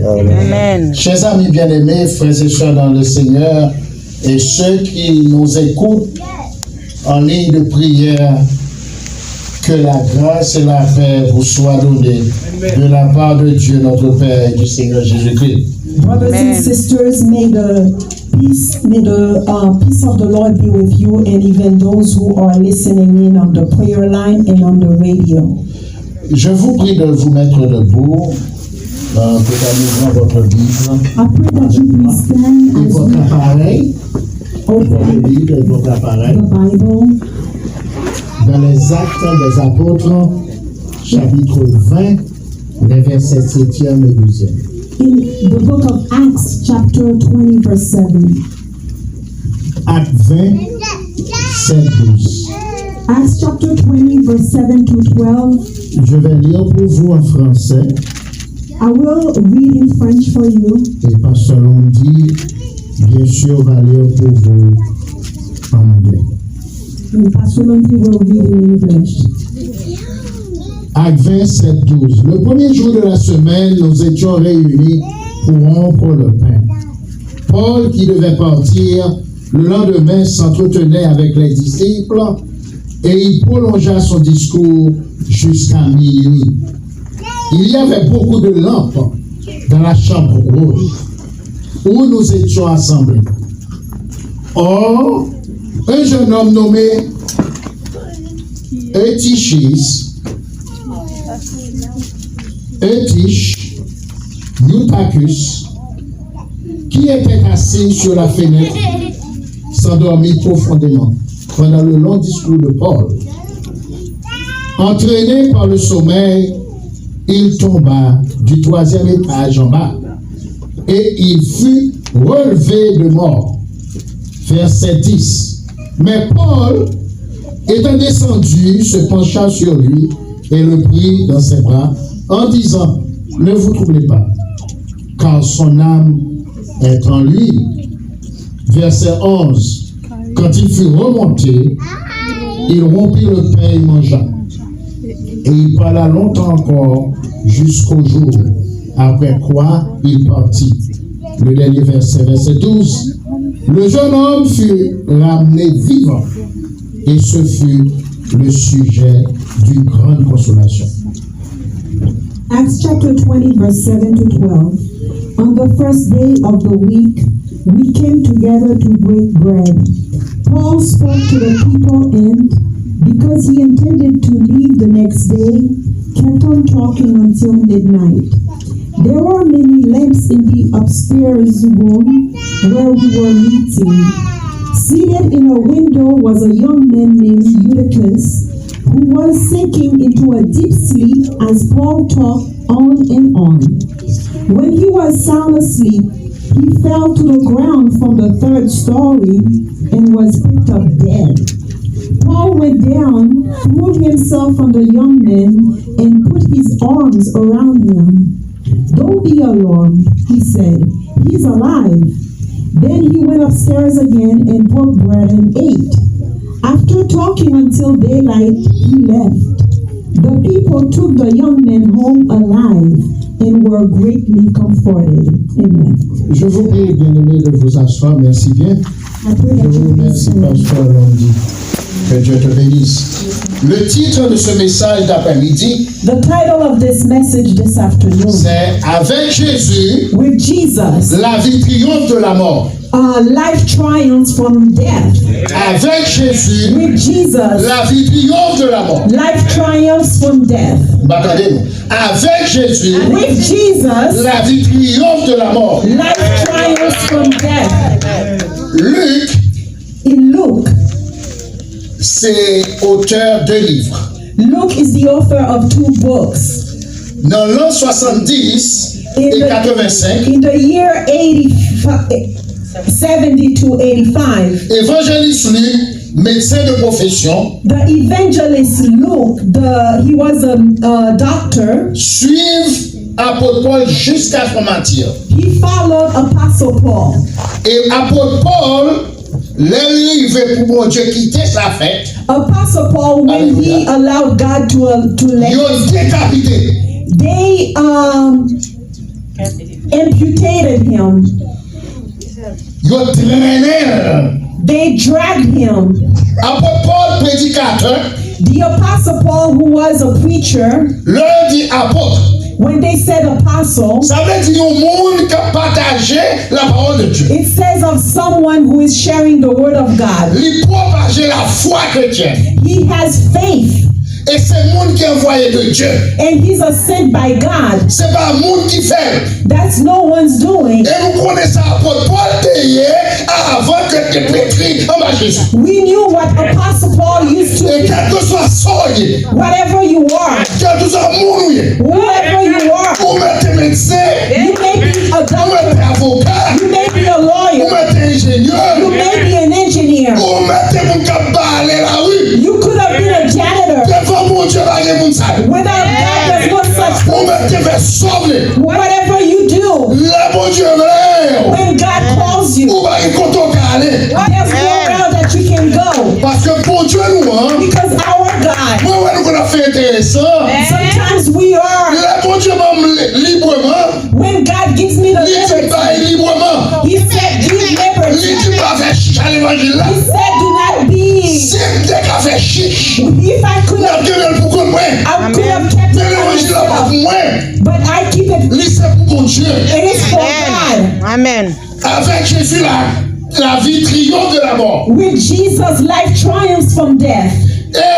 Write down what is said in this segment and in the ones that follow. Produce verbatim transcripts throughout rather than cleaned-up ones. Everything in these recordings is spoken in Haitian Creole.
Amen. Chers amis bien-aimés, frères et sœurs dans le Seigneur, et ceux qui nous écoutent en ligne de prière, que la grâce et la paix vous soient données de la part de Dieu notre Père et du Seigneur Jésus-Christ. Brothers and sisters, may the peace, may the uh, peace of the Lord be with you, and even those who are listening in on the prayer line and on the radio. Je vous prie de vous mettre debout, euh, tout en ouvrant votre Bible avec moi et votre appareil, votre Bible et votre appareil. Dans les Actes des Apôtres, chapitre vingt, les versets septième et douzième. In the book of Acts, chapter twenty, verse seven. Acte vingt, sept, douze. Acts chapter twenty, verse seven to twelve. Je vais lire pour vous en français. I will read in French for you. Et Pasteur Landy, bien sûr, va lire pour vous en anglais. And Pastor Landy will read in English. Acte vingt, sept, douze. Le premier jour de la semaine, nous étions réunis pour rompre le pain. Paul, qui devait partir le lendemain, s'entretenait avec les disciples et il prolongea son discours jusqu'à minuit. Il y avait beaucoup de lampes dans la chambre haute où nous étions assemblés. Or, un jeune homme nommé Eutychus, Eutyche, Eutychus, qui était assis sur la fenêtre, s'endormit profondément pendant le long discours de Paul. Entraîné par le sommeil, il tomba du troisième étage en bas et il fut relevé de mort. Verset dix. Mais Paul, étant descendu, se pencha sur lui et le prit dans ses bras en disant, ne vous troublez pas, car son âme est en lui. Verset onze. Quand il fut remonté, il rompit le pain et mangea. Et il parla longtemps encore jusqu'au jour, après quoi il partit. Le dernier verset, verset douze. Le jeune homme fut ramené vivant et ce fut le sujet d'une grande consolation. Acts chapter twenty, verse seven to twelve. On the first day of the week, we came together to break bread. Paul spoke to the people and, because he intended to leave the next day, kept on talking until midnight. There were many lamps in the upstairs room where we were meeting. Seated in a window was a young man named Eutychus, who was sinking into a deep sleep as Paul talked on and on. When he was sound asleep, he fell to the ground from the third story and was picked up dead. Paul went down, threw himself on the young man, and put his arms around him. Don't be alarmed, he said. He's alive. Then he went upstairs again and broke bread and ate. After talking until daylight, he left. The people took the young man home alive and were greatly comforted. Amen. Je vous prie, bien-aimés, de vous asseoir. Merci bien. I pray that you will be saved. Je vous remercie, Pasteur Landy. Que Dieu te bénisse. Le titre de ce message d'après-midi, The title of this message this afternoon, c'est Avec Jésus, With Jesus, la vie triomphe de la mort. Uh, life triumphs from death. Avec Jésus, With Jesus, la vie triomphe de la mort. Life triumphs from death. M pa tande nou. Avec Jésus, With Jesus, la vie triomphe de la mort. Life triumphs from death. Luc, In Luke, c'est auteur de livres. Luke is the author of two books. Nan lan swasanndis e katrevensenk, in the year eighty, seventy to eighty-five, Évangéliste Luc, médecin de profession, the evangelist Luke, the, he was a, a doctor, suivent apôtre Paul jusqu'à son martyre. He followed Apostle Paul. E apôtre Paul, lè l rive pou Bondye kite sa fèt, Apostle Paul, when he, alelouya, allowed God to, uh, to let, yo dekapite. They, um, Amputated him. Yo trennen l. They dragged him. Apot Pòl, predikatè. The Apostle Paul, who was a preacher, Lè yo di apot, when they said apostle, Sa vle di yon moun k ap pataje lapawòl de Dye. It says of someone who is sharing the word of God. Li pwopaje lafwa kretyèn. He has faith. E se moun ki anvwaye de Dye. And he's a sent by God. Se pa moun ki fè l. That's no one's doing. E nou konnen sa apot Pòl te ye avan ke l te petri anba Jezi. We knew what Apostle Paul used to be. E kèlkeswa sa w ye, Whatever you are, kèlkeswa moun ou ye, whoever you are, ou mèt te medsen, you may be a doctor, ou mèt te avoka, You may be a lawyer. Ou mèt te enjenyè. You may be an engineer. Ou mèt te moun k ap bale lari. You could have been a janitor. Devan Bondye pa gen moun sa yo. Without God, there's no such person. Ou mèt te fè sa w vle. Whatever you do, Lè Bondye rele w, when God calls you, ou pa gen kote w ka ale. There's nowhere that you can go. Paske Bondye nou an, Because our God, Mwen wè nou konn ap fè enteresan. Sometimes we are. Lè Bondye ban m li-, libreman, When God gives me the liberty, Li di bay libreman. He said, "Give liberty." Li di pa fè chich a levanjil la. He said, "Do not be." Si m te ka fè chich, If I could have, N ap kenbe l pou kont mwen. I could have kept it for myself. Men levanjil la pa pou mwen. But I keep it. Li se pou Bondye. It is for God. Amen. Avèk Jezi la, lavi triyonfe de la mò. With Jesus, life triumphs from death. E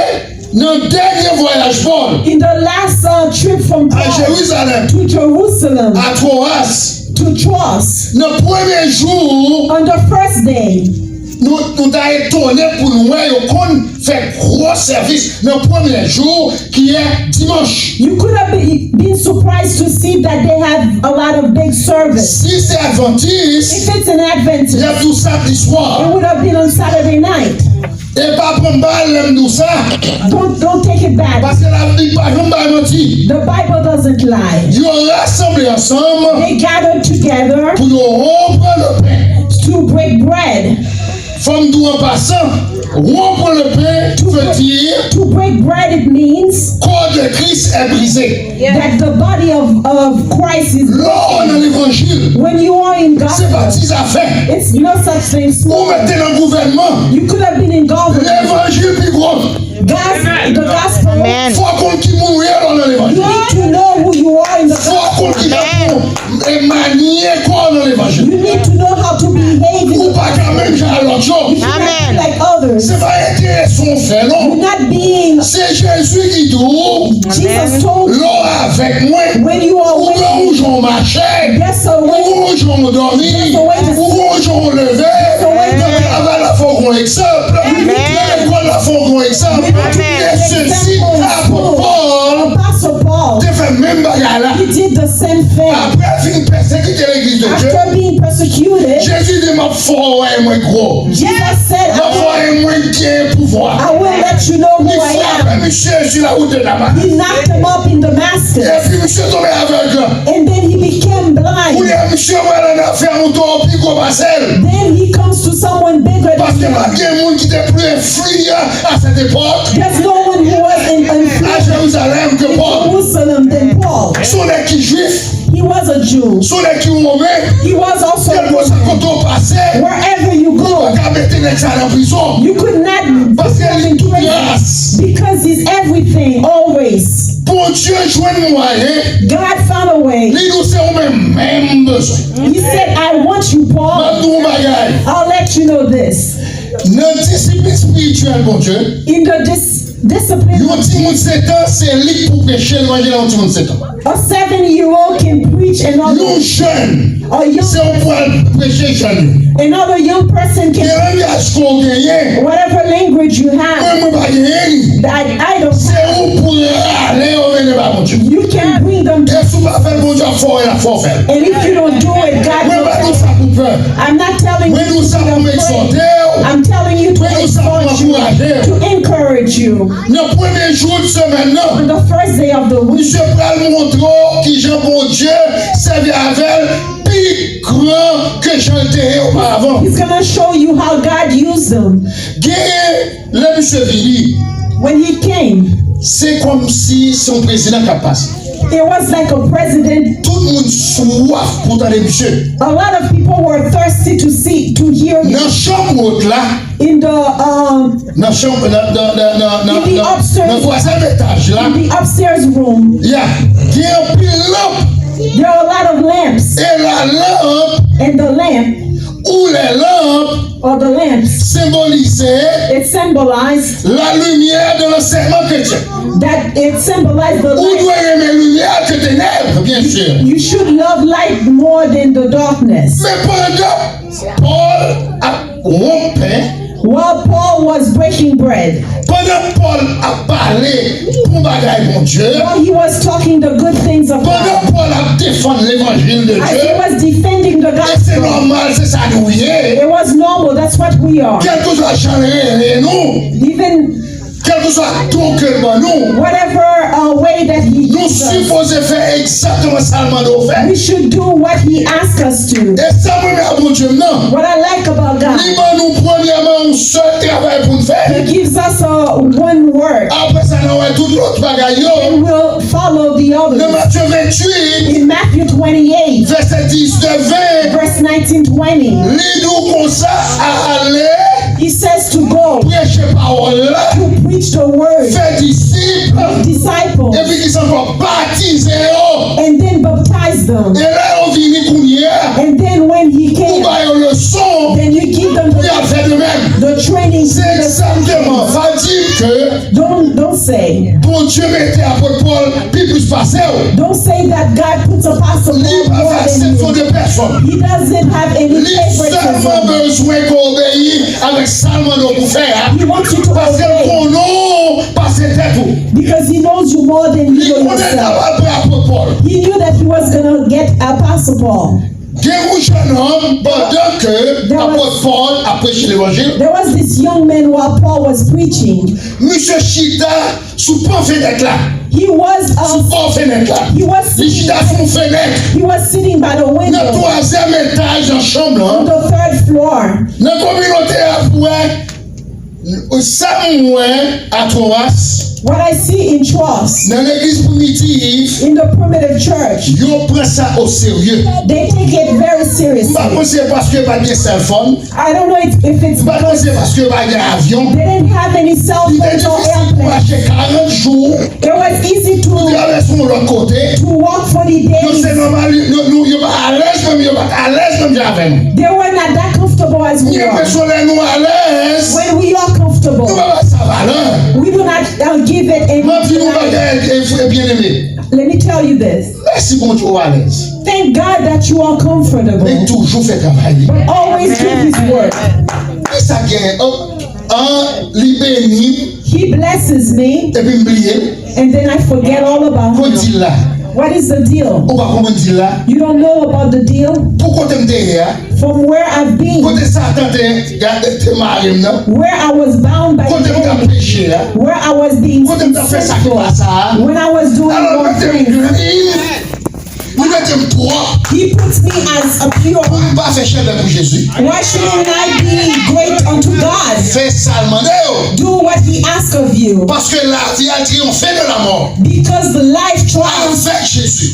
nan dènye vwayaj Pòl, In the last uh, trip from Paul, a Jerizalèm, to Jerusalem, a Twowas, to Troas, nan premye jou, On the first day, nou, nou ta etone pou nou wè yo konn fè gwo sèvis nan premye jou, ki yè dimanch. You could have been, been surprised to see that they have a lot of big service. Si se Advantis, If it's an Adventist, y ap di w samdi swa. It would have been on Saturday night. E pa pran m mal lè m di w sa. Don't, don't take it back. Paske Labib pa janm bay manti. The Bible doesn't lie. Yo rasanble ansanm They gathered together pou yo wonpre lepen. To break bread. Fò m di w an pasan, wonpre lepen vle di To break bread, it means kò de Kris est brisé. That the body of, of Christ is Lè w nan levanjil, When you are in God, se pa ti zafè. It's no such thing. Ou mèt te nan gouvènman. You could have been in government. Levanjil pi gwo. God's, the gospel. Amen. Fò w konn ki moun ou ye lè w nan levanjil. You need to know who you are in the gospel. Fò w konn ki jan pou w manye kò w nan levanjil. You need to know how to behave in the gospel. Ou pa ka menm jan a lòt yo. You cannot be like others. Se pa enterese w fè, non. You're not being Se Jezi ki di w, Jesus told you, lè w avèk mwen, when you are with me, ou gen yon jan w mache, that's the way, ou gen yon jan w dòmi, that's the way to ou gen yon jan w leve, that's the way to nan travay la fò w gen yon egzanp, nan lekòl la fò w gen yon egzanp. Amen. E sesi, apot Pòl Apostle Paul, te fè menm bagay la. He did the same thing. Apre l fin pèsekite legliz de Dye, After being persecuted, Jezi di, "M ap fè w wè mwen gwo." Jesus said, "M ap fè w wè mwen gen pouvwa." I will let you know who I am." Li frape misye sou lawout de Damas. He knocked him up in Damascus. Epi misye tonbe avèg. And then he became blind. Kounye a, misye pral nan afè yon twa pi gwo pase l. Then he comes to someone bigger than him. Paske pa t gen moun ki te pli enfliyan à cette époque. There's no one who was in, in, à Jérusalem que Paul. Jerusalem than Paul. Se yon nèg ki jwif. He was a Jew. Se yon nèg ki women. He was also a Roman. Kèlkeswa kote w pase, wherever you go, ou pa ka mete nèg sa nan prizon. You could not put him in prison. Paske li tout ras. Because he's everything, always. Bondye jwenn mwayen. God found a way. Li di w se ou menm, menm m bezwen. He said, "I want you, Paul." M ap di w yon bagay. I'll let you know this. Nan disiplin espirityèl Bondye, In the dis-, discipline, yon timoun sèt an, se li k pou preche levanjil a yon timoun sèt an. A seven-year-old can preach another, Yon jèn, a young se ou pral preche jèn yo. Another young person can, Gen langaj ke w genyen, whatever language you have, mwen, mwen pa genyen li. That I don't, Se ou prale yo mennen ba Bondye. You can bring them to, E si w pa fè l, Bondye ap fè w wè l ap fè w fè l. And if you don't do it, God will, Mwen pa di w sa pou pè. I'm not telling you to be afraid. Mwen di w sa pou m egzòte w. I'm telling you to exhort you, Mwen di w sa pou m ankouraje w. To encourage you. Nan premye jou semèn nan, On the first day of the week, misye pral montre w kijan Bondye sèvi avè l pi gran ke jan l te ye oparavan. He's gonna show you how God used them. Gen lè misye vini, When he came, se kòmsi se yon prezidan k ap pase. It was like a president. Tout moun swaf pou tande misye. A lot of people were thirsty to see, to hear him. Nan chanm wot la, In the, um, nan chanm, nan, nan, nan, nan, nan, in the nan, upstairs, nan twazyèm etaj la, in the upstairs room, yeah, gen anpil lanp. There are a lot of lamps. E la lanp, and the lamp, ou lè lanp, or the lamps, senbolize, it symbolized, la limyè de lansèyman kretyen. That it symbolized the light. Ou dwe renmen limyè ke tenèb, byen si. You should love light more than the darkness. Men pandan Pòl ap wonp pen, while Paul was breaking bread, pandan Pòl ap pale bon bagay Bondye, while he was talking the good things of God, pandan Pòl ap defann levanjil de Dye, as he was defending the gospel, e se nòmal, se sa nou ye. It was normal, that's what we are. Kèlkeswa jan l rele nou, even kèlkeswa ton ke l ban nou, whatever, uh, way that he gives us, nou sipoze fè egzakteman sa l mande w fè. We should do what he asks us to. E sa m renmen a Bondye m nan, what I like about God, li ban nou premyèman yon sèl travay pou n fè. He gives us a one work. Apre sa, n a wè tout lòt bagay yo. And we'll follow the others. Nan Matye venntuit, in Matthew twenty-eight, vèsè dis, ven, verse nineteen, twenty, li di w konsa, ale, he says to go, preche pawòl la, to preach the word, fè disip, make disciples, epi ki sa ankò, batize yo. And then baptize them. E lè yo vini kounye a, and then when he came, ou ba yo leson, then you give them the, pou y ap fè de menm. The training. Se egzakteman, pa di m ke, don't, don't say, Bondye mete apot Pòl pi plis pase w. Don't say that God puts Apostle Paul more than you. Li pa fè eksepsyon de pèsonn. He doesn't have any favoritism. Li sèlman bezwen ke w obeyi avèk sa l mande w pou fè a. He wants you to obey. Paske l konnen w pase tèt ou. Because he knows you more than you know yourself. Li konnen l ap apre apot Pòl. He knew that he was gonna get Apostle Paul. Gen yon jennonm, pandan ke apot Pòl ap preche levanjil, there was this young man while Paul was preaching. Misye chita sou pò fenèt la. He was, uh, sou bò fenèt la. He was sitting, li chita sou fenèt, he was sitting by the window, nan twazyèm etaj nan chanm lan, on the third floor. Nan kominote a pou wè, sa m wè a Troas, what I see in Troas, nan legliz primitiv, in the primitive church, yo pran sa o serye. They take it very seriously. M pa konn si se paske yo pa t gen cell phone. I don't know if, if it's because, m pa konn si se paske yo pa t gen avyon. They didn't have any cell phones or airplanes. Li te difisil pou mache karant jou. It was easy to, pou travèse yon lòt kote. To walk forty days. Yo se nòmal, yo, yo, yo pa alèz menm, yo pa t alèz menm jan avè nou. They were not that comfortable as we are. M gen enpresyon lè nou alèz, when we are comfortable, nou pa bay sa valè. We do not, uh, give it any value. M ap di nou bagay, e, e, byeneme. Let me tell you this. Mèsi Bondye w alèz. Thank God that you are comfortable. Men toujou fè travay li. But always do his work. Ki sa gen? An, li beni m. He blesses me, epi m bliye l. And then I forget all about him. Kot dil la? What is the deal? Ou pa konprann dil la? You don't know about the deal? Pou kote m te ye a? From where I've been. Kote Satan te, te mare m nan? Where I was bound by the enemy. Kote m t ap peche a? Where I was being sinful. Kote m t ap fè sa ki pa sa a? When I was doing wrong things. Alò, mete m plen. Li mete m pwòp. He puts me as a pure. Pou m pa fè chèlbè pou Jezi. Why shouldn't I be great unto God? Fè sa l mande w. Do what he asks of you. Paske lavi a triyonfe de lamò. Because the life triumphs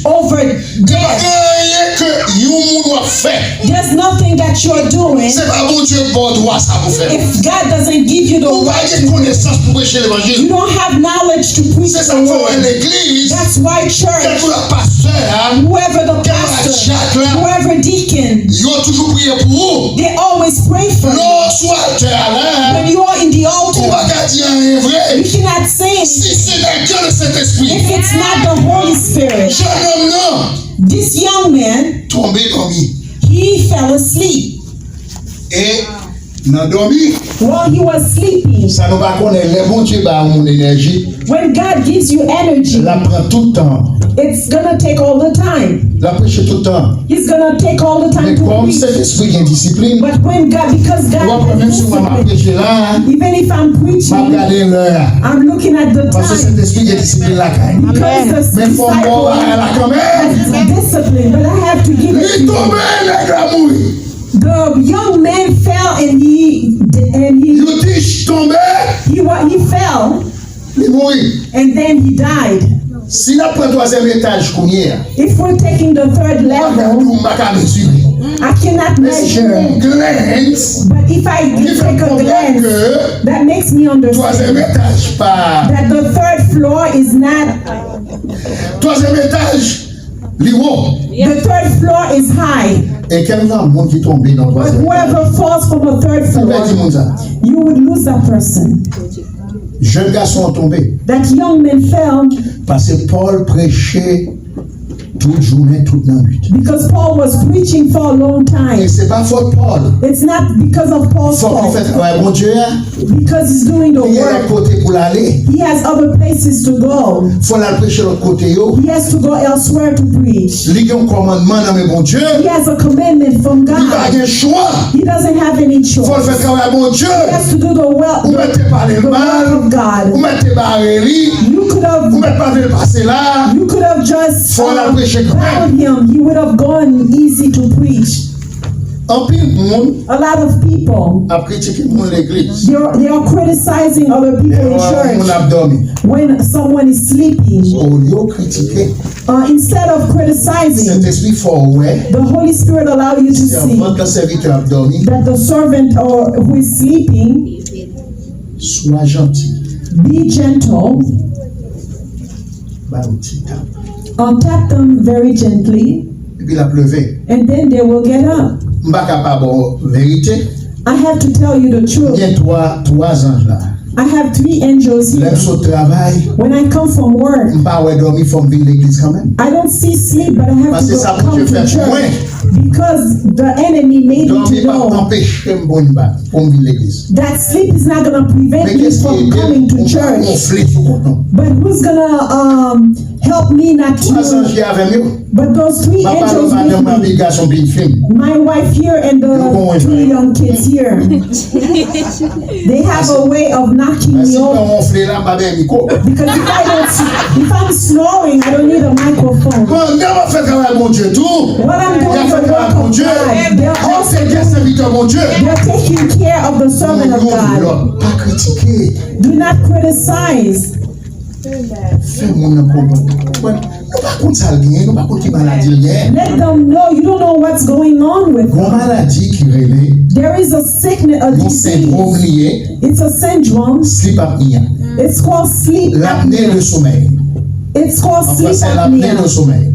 over death. Avèk Jezi. Gen pa gen anyen ke yon moun w ap fè. There's nothing that you're doing. Se pa Bondye ba w dwa sa pou fè. If God doesn't give you the right to, ou pa gen konesans pou preche levanjil. You don't have knowledge to preach the word. Se sa k fè w wè legliz, that's why church, kèlkeswa pastè a, whoever the pastor, kèlkeswa dyak la, whoever deacon, yo toujou priye pou ou. They always pray for you. Lè w sou altè a la, when you are in the altar, ou pa ka di anyen vre. You cannot say anything. Si se pa Dye Sentespri. If it's not the Holy Spirit. Jennonm nan. This young man, tonbe dòmi. He fell asleep. E nan dòmi. While he was sleeping. Sa nou pa konnen, lè Bondye ba yon moun enèji, when God gives you energy, l ap pran tout tan. It's gonna take all the time. L ap preche tout tan. He's gonna take all the time to preach. Men kòm Sentespri gen disiplin, but when God, because God has discipline, w ap wè menm si mwen m ap preche la, even if I'm preaching, m ap gade lè a. I'm looking at the time. Paske Sentespri gen disiplin lakay. Because the disciple has discipline, but I have to give it to you. Li tonbe, nèg la mouri. The young man fell and he, and he, Yudis tonbe. He wa-, he fell. Li mouri. And then he died. Si n ap pran twazyèm etaj kounye a, If we're taking the third m pa ka di level, w, m pa ka mezire. I cannot Men si m gen measure. Yon glens But if I ki fè m take a konprann glance, ke that makes me twazyèm understand etaj pa that the third floor is not, twazyèm etaj li wo. The third floor is high. E kèlkeswa moun ki tonbe nan But twazyèm etaj, whoever falls from a third ou pèdi floor, moun sa. You would lose that person. Jèn gason an tonbe That young man fell paske Pòl preche tout jounen, tout nan nwit. Because Paul was preaching for a long E time. Se pa fòt Pòl. It's not because of Paul's Fòk li fè fault. Travay Bondye a. Because he's doing the Li gen lòt work. Kote pou l ale. He has other places to go. Fò l al preche lòt kote yo. He has to go elsewhere to preach. Li gen yon kòmandman nan men Bondye. He has a commandment from Li pa God. Gen chwa. He doesn't have any Fò l fè choice. Travay Bondye. He has to do the well, Ou mèt te pale l the mal. work of God. Ou mèt te bare li. You could have Ou mèt pa vle l pase la. You could have just Fò l al uh, preche kanmenm. Bowed him. He would have gone easy to preach. Anpil moun A lot of people, ap kritike moun legliz. they are, they are criticizing other people in Lè moun church ap dòmi. When someone is sleeping. Olye w kritike, Uh, instead of criticizing, Sentespri fè w wè the Holy Spirit allow you to see sèvant nan sèvitè ap dòmi. That the servant or who is sleeping, Swa janti. Be gentle. Ba yo ti tap. Uh, tap them very gently, Epi l ap leve. And then they will get up. M pa ka pa ba w verite. I have to tell you the truth. Gen twa, twa zanj la. I have three angels Lè m here. Sot travay, When I come from work, m pa wè dòmi, fò m vin legliz kanmenm. I don't see sleep, but I have to Paske sa go, come Bondye to fè pou church. Mwen. Because the enemy made me Dòmi to pa know anpeche m pou m ba, pou m vin legliz. That sleep is not going to prevent Men me kiyès ki from ede coming m to pou m pa church. Gonfle sou kont nou? But who's going to um, help me not to? Twa zanj ki avè m yo. But those three M ap pale w angels madanm mwen with epi me, gason pitit fi m. My wife here and the two young kids here, they have a way of knocking Mwen si me m pa off. Wonfle la, m pa benyen mikwo. Because if I don't, if I'm snoring, I don't need a microphone. Pandan m ap fè travay Bondye tou, What I'm y ap doing, fè the travay work of Bondye. God, they're Y ap also fè kè sèvitè Bondye. They're taking care of the servant of Youn God. Lòt, pa kritike. Do not criticize. Fè moun nan konprann. Nou pa konn sa l genyen, nou pa konn ki maladi l genyen. Let them know you don't know what's going on with Gon them. Maladi ki rele There is a sickness, a yon sendwom disease. Li ye. It's a syndrome. Sleep apnea. It's called sleep Lapne de apnea. Somèy. It's called An sleep fransè, lapne de apnea. Somèy.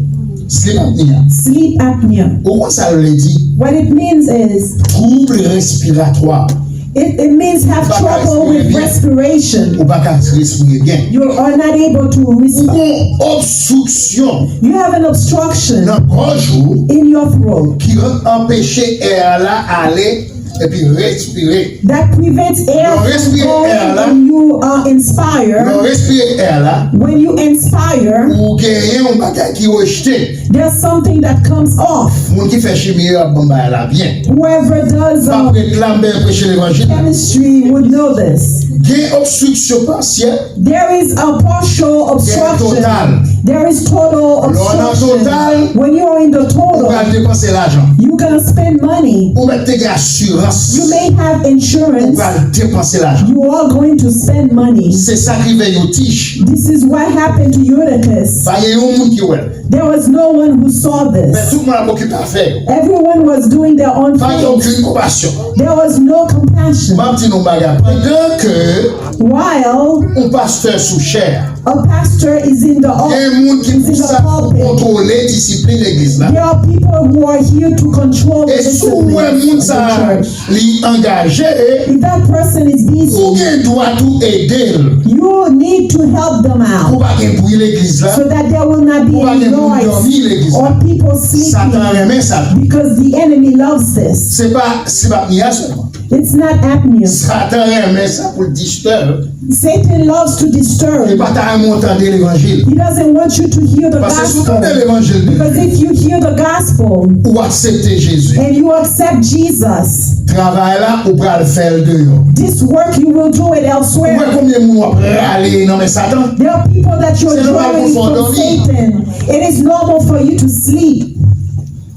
Sleep apnea. Sleep apnea. Ou konn sa l vle di? What it means is Twouble respiratwa. It, it means have trouble with respiration. Ou pa ka respire byen. You are not able to Ou respire. Gon obstriksyon You have an obstruction nan gòj ou in your throat ki anpeche air la ale epi respire. That prevents air from going when you uh, inspire. Lè w respire air la, When you inspire, ou genyen yon bagay ki rejte. There's something that comes off. Moun ki fè chimi yo ap ban m bagay la byen. Whoever does Pa uh, prèt la, m byen preche levanjil. Chemistry would know this. Gen obstriksyon pasyèl, There is a partial gen obstruction. Total. There is total Lè w nan obstruction. Total, When you are in the ou pral total, depanse lajan. You're going to spend money. Ou mèt te gen asirans. You may have Ou insurance. Pral depanse lajan. You are going to spend money. Se sa k rive Youtich. This is what happened to Eutychus. Pa gen yon moun ki wè l. There was no one who saw Men this. Tout moun ap okipe afè yo. Everyone was doing their own Pa gen thing. Okenn konpasyon. There was no compassion. M ap di nou bagay. Pandan ke While yon pastè sou chè a, a pastor is in the gen moun ki is in pou the sa pou pulpit. Kontwole disiplin legliz la. There are people who are here to control the E si w wè discipline moun of sa the church. Li angaje, If that person is ou busy, gen dwa tou ede l. You need to help them Pou out pa gen bwi legliz la, so that there will not be pou pa any gen moun dòmi noise legliz la. Or people Satan sleeping Renmen sa. Because the enemy loves this. Se pa, se pa apnea sèlman. It's not apnea. Satan renmen sa pou l disturb. Satan loves to Li disturb. Pa ta renmen w tande levanjil. He doesn't want you to hear the Paske si w tande gospel. Levanjil de Because Dye, if you hear the gospel ou aksepte Jezi. And you accept Jesus, Travay la, ou pral fè l deyò. This work you will do it Ou wè elsewhere. Konbyen moun w ap rale nan men Satan? There are people that you're drawing from Satan. It is normal for you to sleep.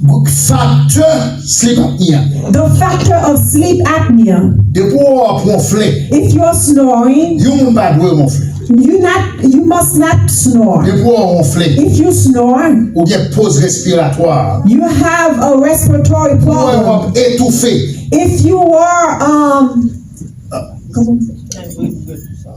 Faktè sleep apnea. The factor of sleep apnea. Depi w ap wonfle. If you're snoring. Yon moun pa dwe wonfle. You not you must not snore. Depi w wonfle, if you snore, ou gen poz respiratwa, you have a respiratory problem. Ou wè w ap etoufe. If you are um,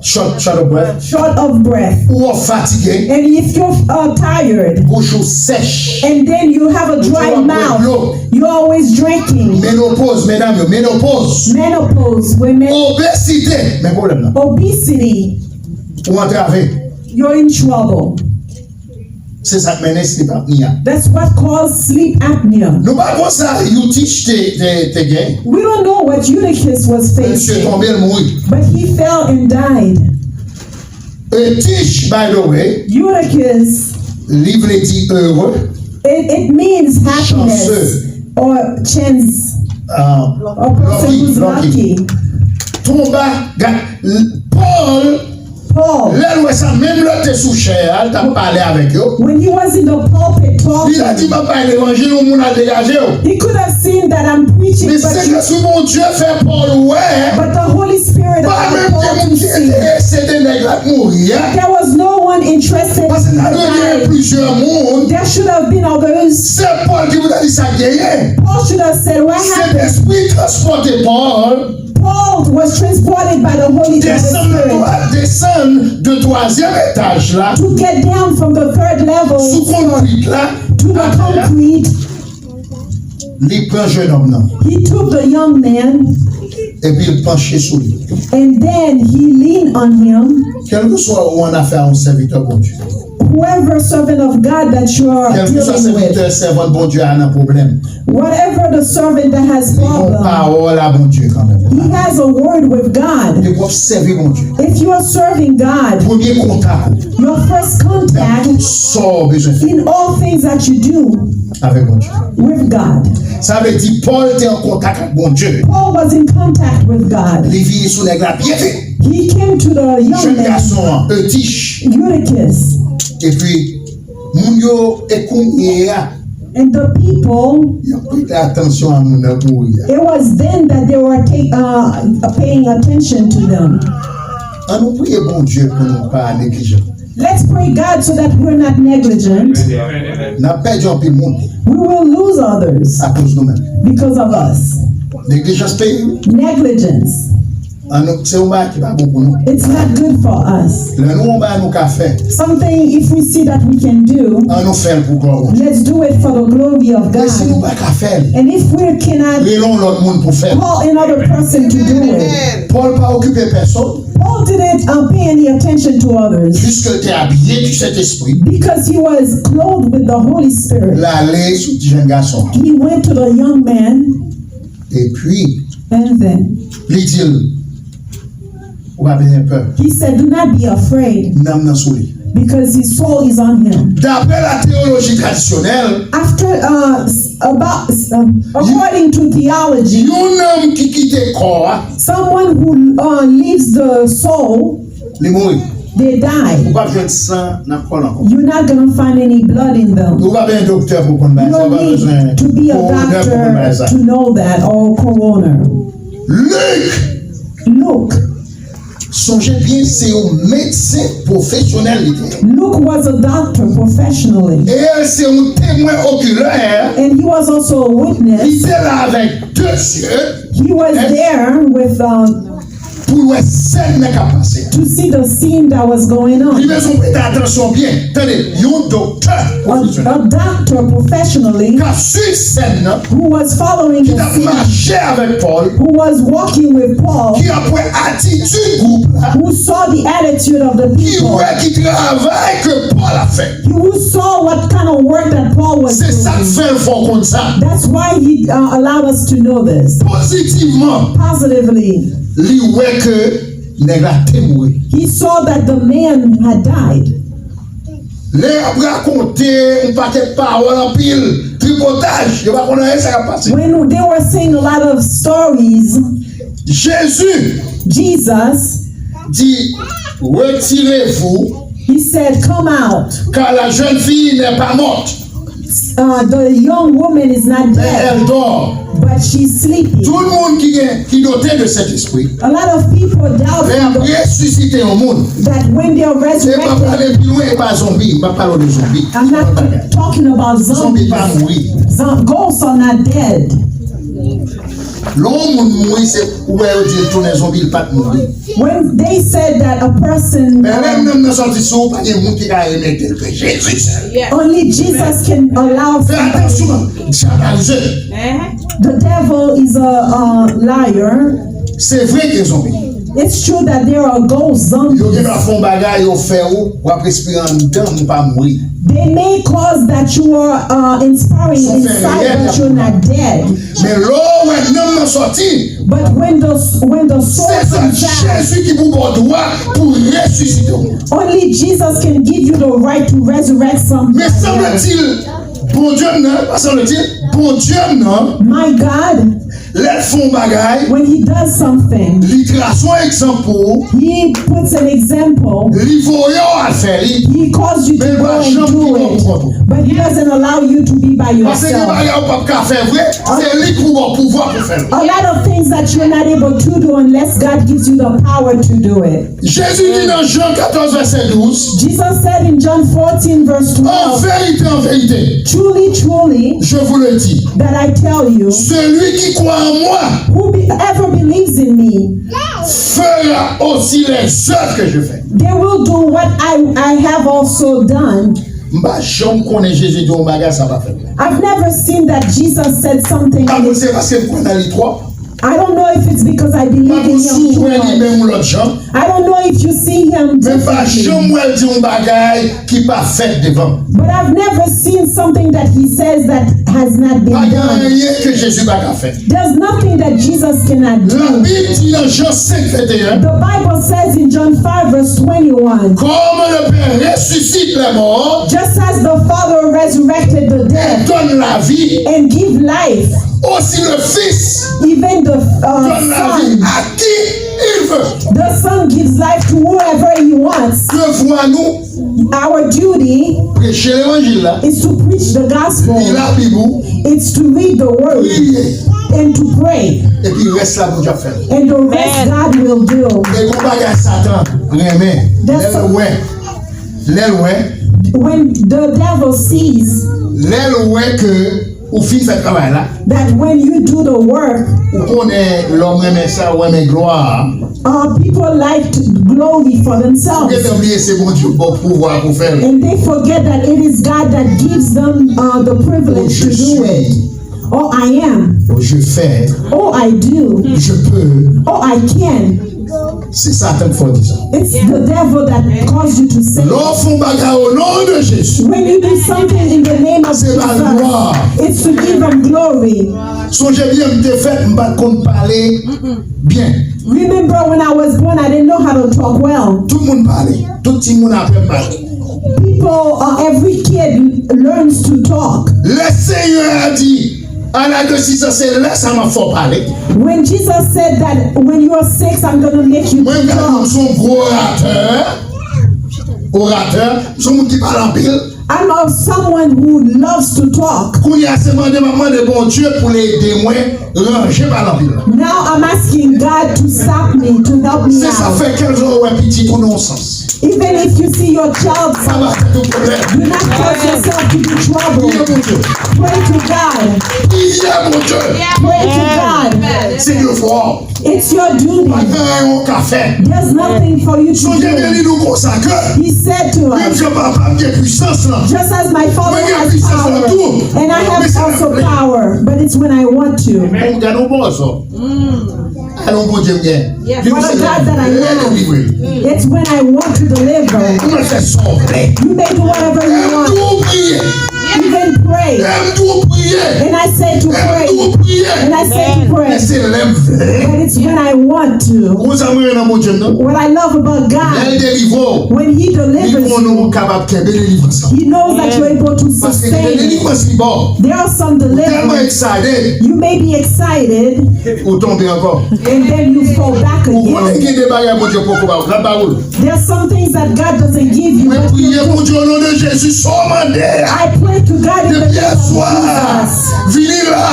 short, short of breath, short of breath, ou wè w fatige, and if you're uh, tired, bouch ou sèch, and then you have a dry mouth, you always drinking. Menopoz, medam yo, menopoz. Menopause, women. Obesite, men pwoblèm nan. Obesity. Ou antrave. You're in trouble. Se sa k mennen sleep apnea. That's what cause sleep apnea. Nou pa konn sa Yutich te, te, te gen. We don't know what Eutychus was facing. Mesye tonbe, l mouri. But he fell and died. Eutyche, by the way, Eutychus, li vle di heureux, it, it means happiness, chanceux, or chance, uh, a person who's lucky. Tonba, Pòl, Paul, lè l wè sa, menm lè l te sou chè a, l t ap pale avèk yo. When he was in the pulpit talking, li ta di, "M ap bay levanjil, yon moun al degaje yo." He could have seen that I'm preaching, men se ke sou Bondye fè Pòl wè, but the Holy Spirit allowed Paul to see. Pa menm te moun ki enterese de nèg la k mouri a. There was no one interested in the guy. Paske ta dwe gen plizyè moun. There should have been others. Se Pòl ki pou ta di sa k genyen. Paul should have said, "What happened?" Sentespri transpòte Pòl. Paul was transported by the Holy Spirit. Desann nan twa, desann de twazyèm etaj la. To get down from the third level, sou konkrit la, to the concrete. Li pran jenòm nan. He took the young man. Epi l panche sou li. And then he leaned on him. Kèlkeswa ou annafè a yon sèvitè Bondye. Whoever servant of God that you are dealing with. Kèlkeswa sèvitè, sèvant Bondye a nan pwoblèm. Whatever the servant that has problem, li gon pawòl a Bondye kanmenm. He has a word with God. Depi w ap sèvi Bondye. If you are serving God, premye kontak ou, your first contact, nan tout sa w bezwen fè, in all things that you do, avèk Bondye. With God. Sa vle di Pòl te an kontak ak Bondye. Paul was in contact with God. Li vini sou nèg la byen vit. He came to the young man, jèn gason an, Eutyche. Eutychus. Epi, moun yo, e kounye a, and the people, y ap prete atansyon a moun nan k mouri a. It was then that they were ta- uh, paying attention to them. An nou priye Bondye pou nou pa neglijan. Let's pray God so that we're not negligent. N ap pèdi anpil moun. We will lose others, akoz nou menm, because of us. Neglijans peye nou. Negligence. An nou, se yon bagay ki pa bon pou nou. It's not good for us. Lè nou wè yon bagay nou ka fè, something, if we see that we can do, an nou fè l pou glwa Bondye. Let's do it for the glory of God. E si nou pa ka fè l, and if we cannot, rele yon lòt moun pou fè l. Call another person to do it. Pòl pa okipe pèsonn. Paul didn't uh, pay any attention to others. Piske l te abiye di Sentespri. Because he was clothed with the Holy Spirit. L ale sou ti jèn gason an. He went to the young man. Epi, and then, li di l, "Ou pa bezwen pè." He said, "Do not be afraid." Nanm nan sou li. Because his soul is on him. Daprè la teyoloji tradisyonèl, after uh, s- about um, according to theology, yon nanm ki kite kò a, someone who uh, leaves the soul, li mouri. They die. Ou p ap jwenn san nan kò l ankò. You're not gonna find any blood in them. Ou pa bezwen doktè pou konn bagay sa, ou pa bezwen koronè pou konn bagay sa. You don't need to be a doctor to know that, or coroner. Lik, Luke, sonje byen, se yon medsen pwofesyonèl li te ye. Luke was a doctor professionally. E l se yon temwen okilè. And he was also a witness. Li te la avèk de zye. He was there with um, pou l wè sèn nan k ap pase a. To see the scene that was going on. Li bezwen prete atansyon byen. Tande, yon doktè pwofesyonèl, a doctor professionally, k ap swiv sèn nan, who was following the scene, ki t ap mache avèk Pòl, who was walking with Paul, ki ap wè atitid gwoup la, who saw the attitude of the people, ki wè ki travay ke Pòl ap fè. Who saw what kind of work that Paul was doing. Se sa k fè l fè w konn sa. That's why he uh, allowed us to know this. Pozitivman, positively, li wè ke nèg la te mouri. He saw that the man had died. Lè y ap rakonte yon pakèt pawòl anpil, tripotaj, yo pa konn anyen sa k ap pase. When they were saying a lot of stories, Jezi, Jesus, di, "Retirez-vous, he said, "Come out." Car la jeune fille n'est pas morte, Uh, the young woman is not dead, mais elle dort." but she's sleeping. Tout moun ki gen, ki dote de Sentespri, a lot of people doubt lè y ap resisite yon moun, that when they are resurrected, e pa pale pi lwen, e pa zonbi, m pa pale de zonbi. I'm not talking about zombies. Zonbi pa mouri. Zom- ghosts are not dead. Lè yon moun mouri, se ou wè yo di l tounen zonbi, l pa t mouri. When they said that a person, men lè um, nanm nan sòti sou ou, pa gen moun ki ka remete l ke Jezi sèl. Only Jesus can allow. Fè atansyon, dyab arive. The devil is a, uh, liar. Se vre ke zonbi. It's true that there are ghosts, zombies. Yo gen dwa fè yon bagay, yo fè ou, w ap respire anndan, ou pa mouri. They may cause that you are, uh, inspiring inside, but you're not dead. Men lè w wè nanm nan sòti, but when the, when the soul comes out, Jezi ki pou ba w dwa pou resisite w. Only Jesus can give you the right to resurrect somebody else. Men sanble-t-il, Bondye m nan, pa sanble-t-il, Bondye m nan, my God, lè l fè yon bagay, when he does something, li trase yon egzanp pou ou, he puts an example, li voye w al fè li, he calls you to go and do it, but he doesn't allow you to be by yourself. Paske gen bagay ou p ap ka fè vre, se li k pou ba w pouvwa pou fè l. A lot of things that you're not able to do unless God gives you the power to do it. Jezi di nan Jan katòz vèsè douz, Jesus said in John fourteen, verse twelve, en vérité, en vérité, truly, truly, je vous le dis, that I tell you, celui qui croit en moi, whoever believes in me, fera aussi les œuvres que je fais. They will do what I, I have also done. M pa janm konnen Jezi di yon bagay sa pa fèt. I've never seen that Jesus said something. M pa konn se paske m kwè nan li twòp. I don't know if it's because I believe in him too much. I don't know if you see him differently. Men pa janm wè l di yon bagay ki pa fèt devan m. But I've never seen something that he says that has not been done. Pa gen anyen ke Jezi pa ka fè. There's nothing that Jesus cannot do. Labib di nan Jan senk venteyen, the Bible says in John five, verse twenty-one, comme le Père ressuscite les morts, just as the Father resurrected the dead, et donne la vie, and give life, aussi le Fils, even the, uh, donne la vie, Son, à qui il veut. The Son gives life to whoever he wants. Devwa nou, our duty, preche levanjil la, is to preach the gospel. Li Labib ou, it's to read the word, priye, and to pray. Epi rès la Bondye ap fè. And the rest God will do. E gon bagay Satan renmen. Lè l wè, lè l wè, when the devil sees, lè l wè ke ou fin fè travay la, that when you do the work, ou konnen lòm renmen sa, ou renmen glwa. Uh, people like glory for themselves. Ou gentan bliye se Bondye k ba w pouvwa pou fè l. And they forget that it is God that gives them, uh, the privilege to do it. Oh, I am. Oh, je fais. Oh, I do. Je peux. Oh, I can. Se Satan k fè w di sa. It's the devil that cause you to say. Lè w fè yon bagay o non de Jezi, when you do something in the name of Jesus, se ba l glwa, it's to give him glory. Sonje byen, m te fèt, m pa t konn pale byen. Remember when I was born, I didn't know how to talk well. Tout moun pale. Tout timoun aprann pale. People, uh, every kid learns to talk. Lè Senyè a di, a laj de sis an, se lè sa m ap fè w pale. When Jesus said that when you are six, I'm gonna make you talk. Mwen, gade, m se yon gwo oratè. Oratè, m se yon moun ki pale anpil. I'm a someone who loves to talk. Kounye a, se mande m ap mande Bondye pou l ede mwen ranje pale anpil la. Now I'm asking God to stop me, to help me out. Se sa fè kèlkeswa w wè pitit ou nan yon sans. Even if you see your child, do not cause yourself to be troubled. Pray to God. Pray to God. It's your duty. There's nothing for you to do. He said to us, just as my Father has power, and I have also power, but it's when I want to. Gade yon bòzò. Gade yon Bondye m gen. What a God that I have. It's when I want to deliver. Ou mèt fè sa w vle. You may do whatever you want. Even pray. And I say to pray. And I say to pray. Men se lè m vle. But it's when I want to. Ou konn sa m renmen nan Bondye m nan? What I love about God, lè l delivre w, when he delivers you, li konnen w kapab kenbe delivrans lan. He knows that you're able to sustain. Paske gen de delivrans li ba w. There are some deliverance. Ou tèlman excited. You may be excited. Ou tonbe ankò. And then you fall back again. Ou konnen gen de bagay Bondye poko ba w, l ap ba ou l. There's some things that God doesn't give you, but you do. Mwen priye Bondye o non de Jezi, sa w mande a. I pray to God in the name of Jesus. Depi yèswa, vini la.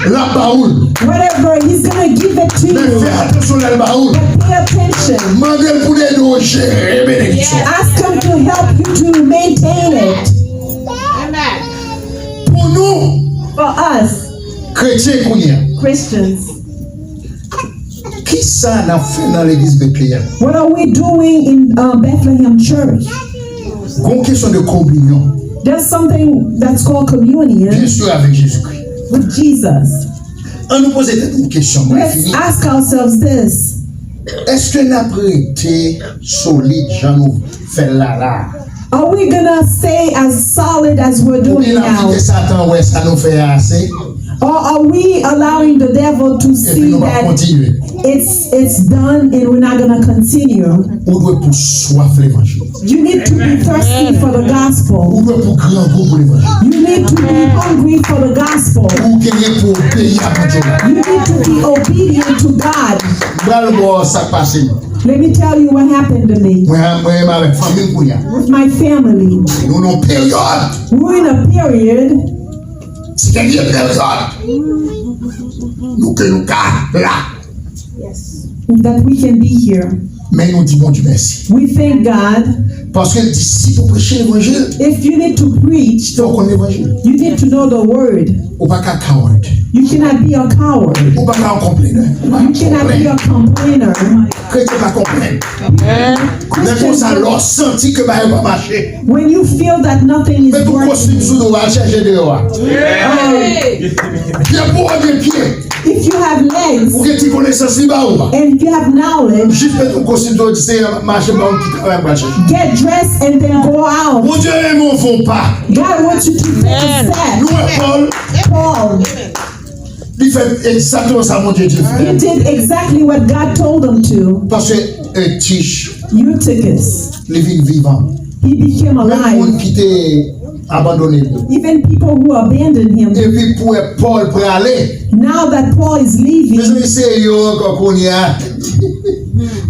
L ba ou l. Whatever, he's gonna give it to Men you. Fè atansyon lè l ba ou l. But pay attention. Mande l pou l ede w jere benediksyon. Ask him to help you to maintain it. Pou nou, For us, kretyen kounye a, Christians, kisa n ap fè nan legliz Betleyèm? What are we doing in uh, Bethlehem Church? Gon kesyon de kominyon. There's something that's called communion Byen si avèk Jezikri. With Jesus. An nou poze tèt nou kesyon mwen Let's fini. Ask ourselves this. Èske n ap rete solid jan nou fè l la la? Are we gonna stay as solid as we're Oubyen doing n ap now? Kite Satan wè sa nou fè a ase? Or are we allowing the devil to Epi see nou pa that kontinye? It's it's done and we're not gonna continue. Ou dwe pou swaf levanjil. You need to be thirsty for the gospel. Ou dwe pou grangou pou levanjil. You need to be hungry for the gospel. Ou genyen pou obeyi a Bondye la. You need to be obedient to God. M pral ba w sa k pase m. Let me tell you what happened to me Mwen mwen menm avèk fanmi m kounye a. With my family. Nou nan peryòd. We're in a period Se dènye peryòd. Nou ke nou ka la. That we can be here. Men nou di Bondye mèsi. We thank God. Paske l di si pou preche levanjil, If you need to preach, fò w konn levanjil. You need to know the word. Ou pa ka coward. You cannot be a coward. Ou pa ka yon konplenè. Ou pa You cannot be a complainer. Kretyen pa konplenn. Lè konsa lè w santi ke bagay yo pa mache. When you feel that nothing is Met yon kostim working, sou do w al chèche deyò a. uh, Gen pou w gen pye. If you have legs Ou gen ti konesans li ba ou a. And if you have knowledge, Jis met yon kostim sou do w di Senyè m ap mache ban m ki travay m pral chèche. Get dressed and then go out. Bondye renmen yon fon pa. God wants you to take a step. Nou wè Pòl. Paul, Li fè egzakteman sa Bondye di l fè. He did exactly what God told him to. Paske Eutyche, Eutychus, li vin vivan. He became alive. Menm moun ki te abandone l yo. Even people who abandoned him. Epi pou wè Pòl prale. Now that Paul is leaving, Mezanmi, se yo ankò kounye a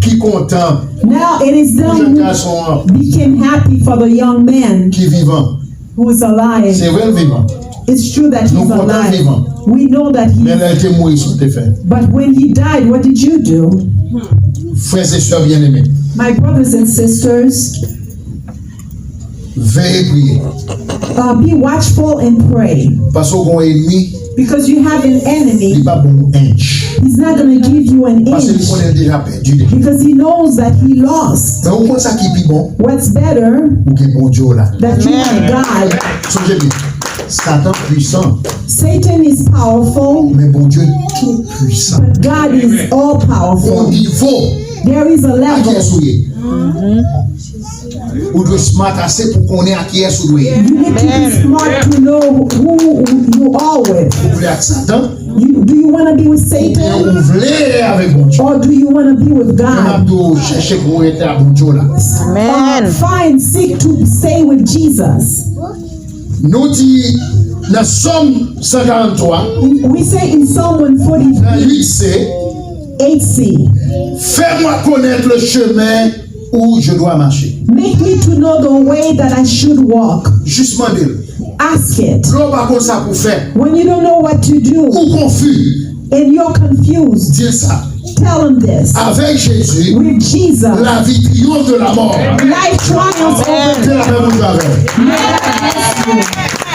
ki kontan. Now it is them Jèn who gason an became happy for the young man ki vivan. Who is alive. Se vre l vivan. It's true that he's alive. We know that he's. Men lè l te mouri, sa w te fè? But when he died, what did you do? Frè e sè byeneme, My brothers and sisters, veye priye. Uh, be watchful and pray. Paske w gen yon enmi, Because you have an enemy. Li pa bon yon ench. He's not going to give you an inch. Paske li konnen l deja pèdi deja. Because he knows that he lost. Men ou konn sa ki pi bon? What's better? Ou gen Bondye w la. That you have God. Sonje byen, Satan pwisan. Satan is powerful. Men Bondye tou pwisan. But God is all powerful. Yon nivo. There is a level. Akiyès ou ye? Ou dwe smart ase pou konnen akiyès ou dwe ye. You need to be smart to know who you are with. Ou vle ak Satan? You, do you want to be with Satan? Ou vle avèk Bondye? Or do you want to be with God? Mwen ap di w chèche pou w rete ak Bondye w la. Uh, find, seek to stay with Jesus. Nou di nan Sòm san karanntwa. We say in Psalm one forty-three, Nan uit se, eight C, fais-moi connaître le chemin où je dois marcher. Make me to know the way that I should walk. Jis mande l. Ask it. Lè w pa konn sa pou fè, When you don't know what to do ou konfi, and you're confused, di l sa. Tell him this. Avèk Jezi, With Jesus, la vie triomphe de la mort. Life triumphs over Ke lapè Bondye avè w. May God bless you.